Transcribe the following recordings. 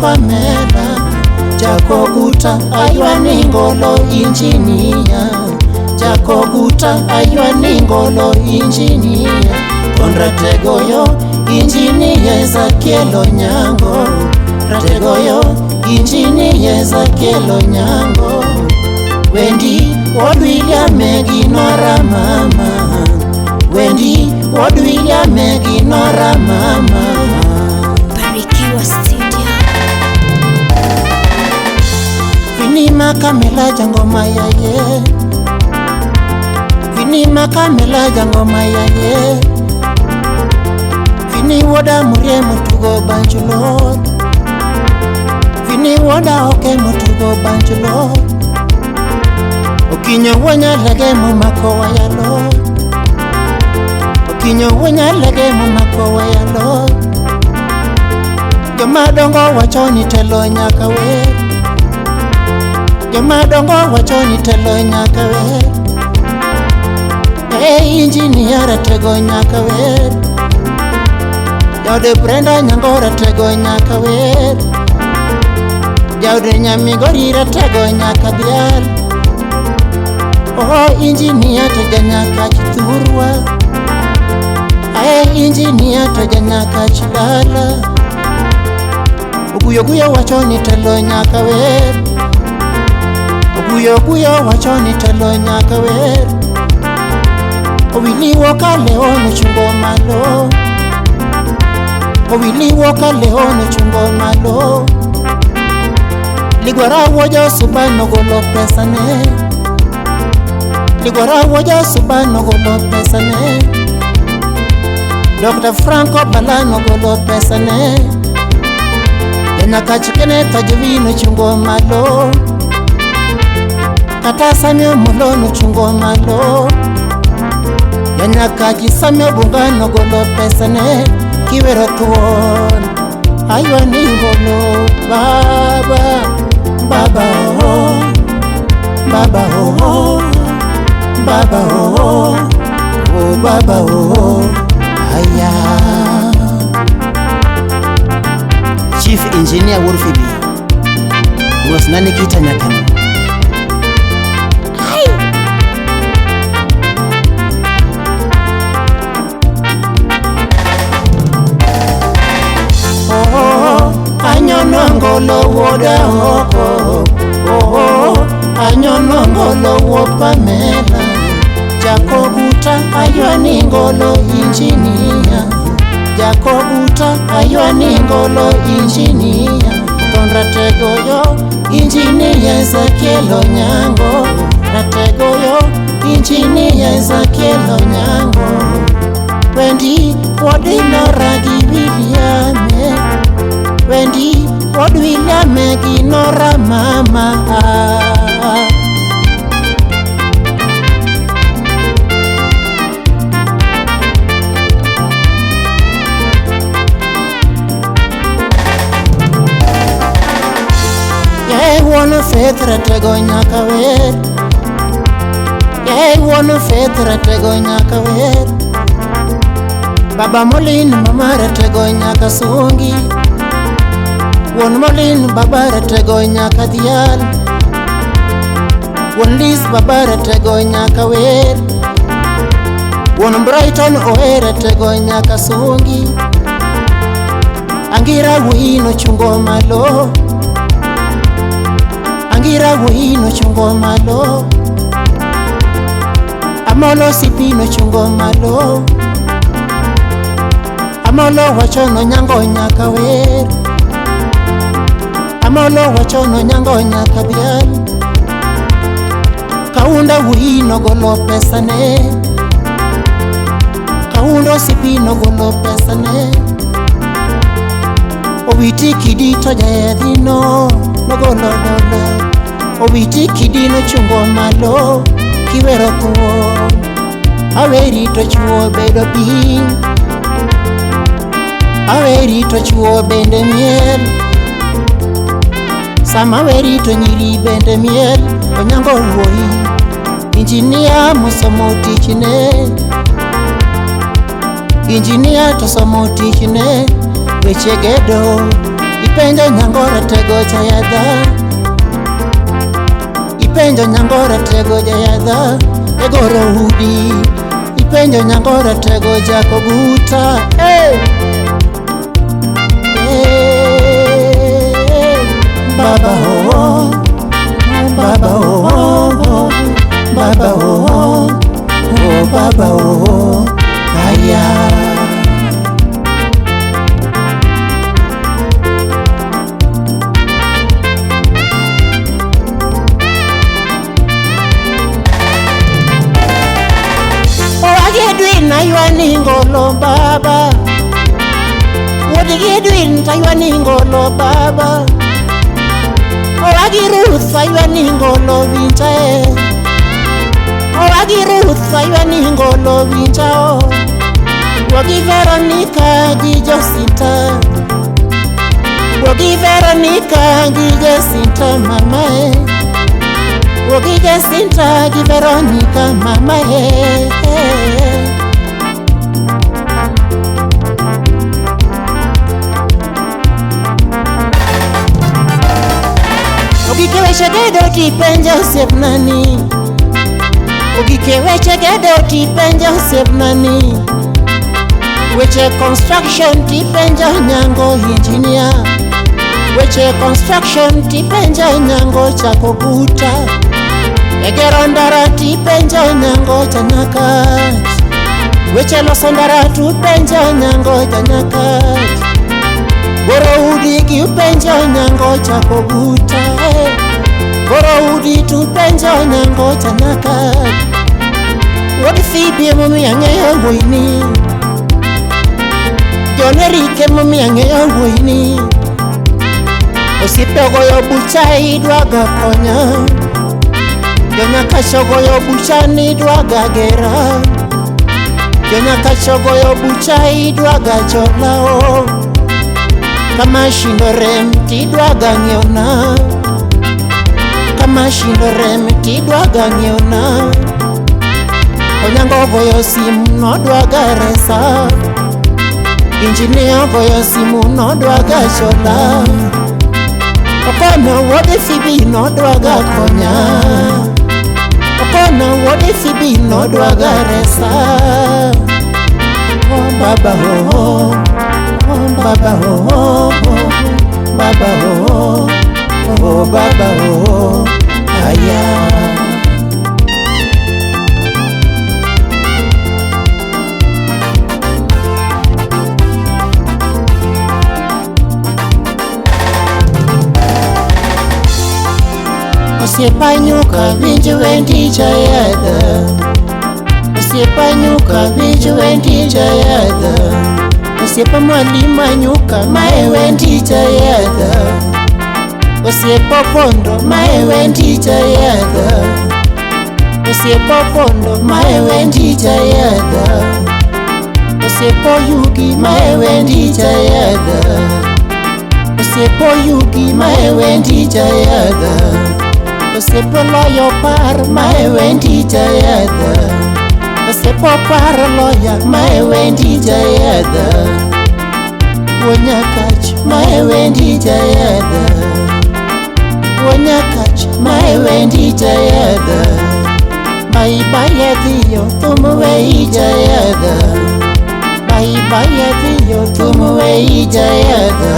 Pamela Jakoguta aywa ningolo injinia Jakoguta aywa ningolo injinia Rategoyo injinia Ezekiel Onyango Rategoyo injinia Ezekiel Onyango Wendi wuod William gi Nora mama Wendi wuod William gi Nora mama Barikiwa Studio. Vini makamela jangoma yaye Vini makamela jangoma yaye Vini woda murie mutugo banjulo Vini woda oke mutugo banjulo Okinyo wonya lege mumako wayalo Okinyo wonya lege mumako wayalo Jomadongo wacho ni telo nyaka we Jomadongo wacho ni telo nyaka we Hey injinia Ratego nyaka we Jaode Brenda Nyango Ratego nyaka we Jaode Nyamigori Ratego nyaka dhial Oh injinia to janyaka chithurwa Ae injinia to janyaka chidala Oguyo guyo wacho ni telo nyaka wer Oguyo guyo wacho ni telo nyaka wer Owili woka leo nochungo malo Owili woka leo nochungo malo Ligwara wojo suba nogolo pesa ne Ligwara wojo suba nogolo pesa ne Dr. Franco Bala nogolo pesa ne Janyakach Kenneth Ajowi nochungo malo Kata Samuel Mulo nochungo malo Janyakach Samuel Bunga nogolo pesa ne Kiwero thuon aywa ningolo baba baba oh baba oh baba oh oh baba oh aya Chief Engineer Wolfibi was nani kita nyakano Oh anyonongolo woda oko Oh anyonongolo wo Pamela Jakoguta aywa ningolo injinia Jakoguta aywa ningolo injinia Rategoyo injinia Ezekiel Onyango Rategoyo injinia Ezekiel Onyango Wendi wuod Nora gi William Wendi wuod William gi Nora mama Yay wuon Faith Ratego nyaka wer Yay wuon Faith Ratego nyaka wer Baba Molin mama Ratego nyaka sungi Wuon Molin baba Ratego nyaka dhial Wuon Liz baba Ratego nyaka wer Wuon Brighton ohe Ratego nyaka sungi Angira wuoyi nochungo malo Angira wuoyi nochungo malo Amolo sipi nochungo malo Amolo wacho nonyango nyaka wer Amolo wacho nonyango nyaka dhial Kaunda wuoyi nogolo pesa ne Kaundo sipi nogolo pesa ne Owiti kidi to jaedhino nogolo dolo Owiti kidi nochungo malo kiwero thuon Aweri to chuo bedo piny Aweri to chuo bende miel Sama aweri to nyiri bende miel Onyango wuoyi injinia mosomo tichne Injinia to somo tichne weche gedo Ipenjo Nyangora tego jayadha. Ipenjo Nyangora tego jayadha. Egoro udi. Ipenjo Nyangora tego jakobuta. Hey! Hey! Baba oh, baba oh, baba oh, oh baba oh, aya. Owagi Edwin aywa baba. Wuodgi Edwin taywa ni ngolo baba. Owagi Ruth aywa ni ngolo winja e. Owagi Ruth aywa ni ngolo winja o. Wuogi Veronica gi Jacinta. Wuogi Veronica gi Jacinta mama e. Wuogi Jacinta gi Veronica mama e. Ogike weche gedo tipenjo osiepnani. Ogike weche gedo tipenjo osiepnani. Weche construction tipenjo Nyango engineer. Weche construction tipenjo Nyango chakobuta. Egero ndara tipenjo Nyango chanyakach. Weche loso ndara tupenjo Nyango chanyakach. Goro udi gi upenjo Nyango chakobuta. Goro udi tupenjo Nyango chanyakach. Wuod Phoebe emomiyo ang'eyo wuoyini. John Eric emomiyo ang'eyo wuoyini. Osiepe ogoyo bucha idwaga konya. Jonyakach ogoyo bucha nidwaga gera. Jonyakach ogoyo bucha idwaga cholao. Kama shindo rem tidwaga ng'iona. Kama shindo rem tidwaga ng'iona. Onyango ogoyo simu nodwaga resa. Injinia ogoyo simu nodwaga chola. Okono wuod Phoebe nodwaga konya. Okono wuod Phoebe nodwaga resa. Oh baba oh, oh baba oh, baba oh, oh baba oh, aya. Osiepa nyuka winj wendi jayadha. Osiepa nyuka winj wendi jayadha. Osiepa mwalima nyuka mae wendi jayadha. Osiepa pondo mae wendi jayadha. Osiepa pondo mae wendi jayadha. Osiepa yugi mae wendi jayadha. Osiepa yugi mae wendi jayadha. Osiepa loyo par mae wendi jayadha. Osiepa par loya mae wendi jayadha. Wuo Nyakach mae wendi jayadha. Wuo Nyakach mae wendi jayadha. Bai bai adhiyo thum wei jayadha. Bai bai adhiyo thum wei jayadha.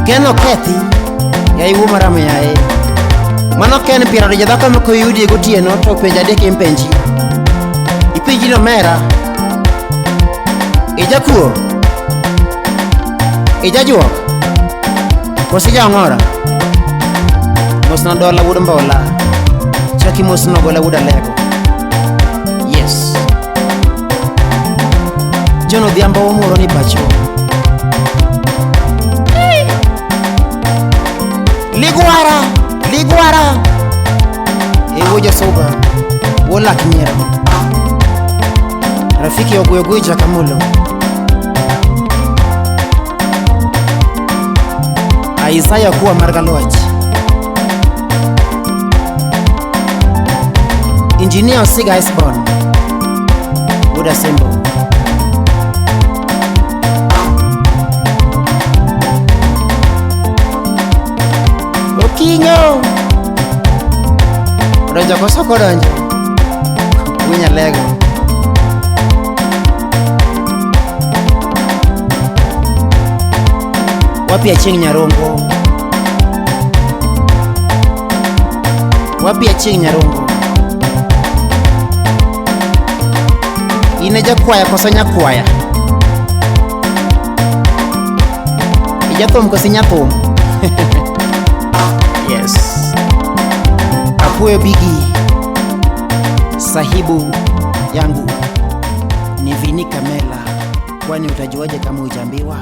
Ken okethi, yaye wuo maramo yaye. Mano ken piero ariyo dhako moko yudi gotieno to penjo adek impenji. Ipenji ni omera. Ijakuo? Ijajuok? Koso ijaong'ora? Mosna dola wuod mbola. Chaki mosna gola wuod alego. Yes. John Odhiambo omoro ni pacho. Ligwara, ligwara. Ewo jasoba, wola kinyera. Rafiki ogoyo Jakamulo. Isaya kuwa mar Galwach. Engineer Osiga Esbon. Buda Sembo. Okinyo. Odonjo koso ok odonjo? Winya lego. Wapi Achieng' Nyarongo? Wapi Achieng' Nyarongo? In e jakwaya koso nyakwaya? Ijathum koso inyathum? Yes. Apuoyo Bigi, sahibu yangu ni Vini Kamela, kwani utajuaje kama hujaambiwa?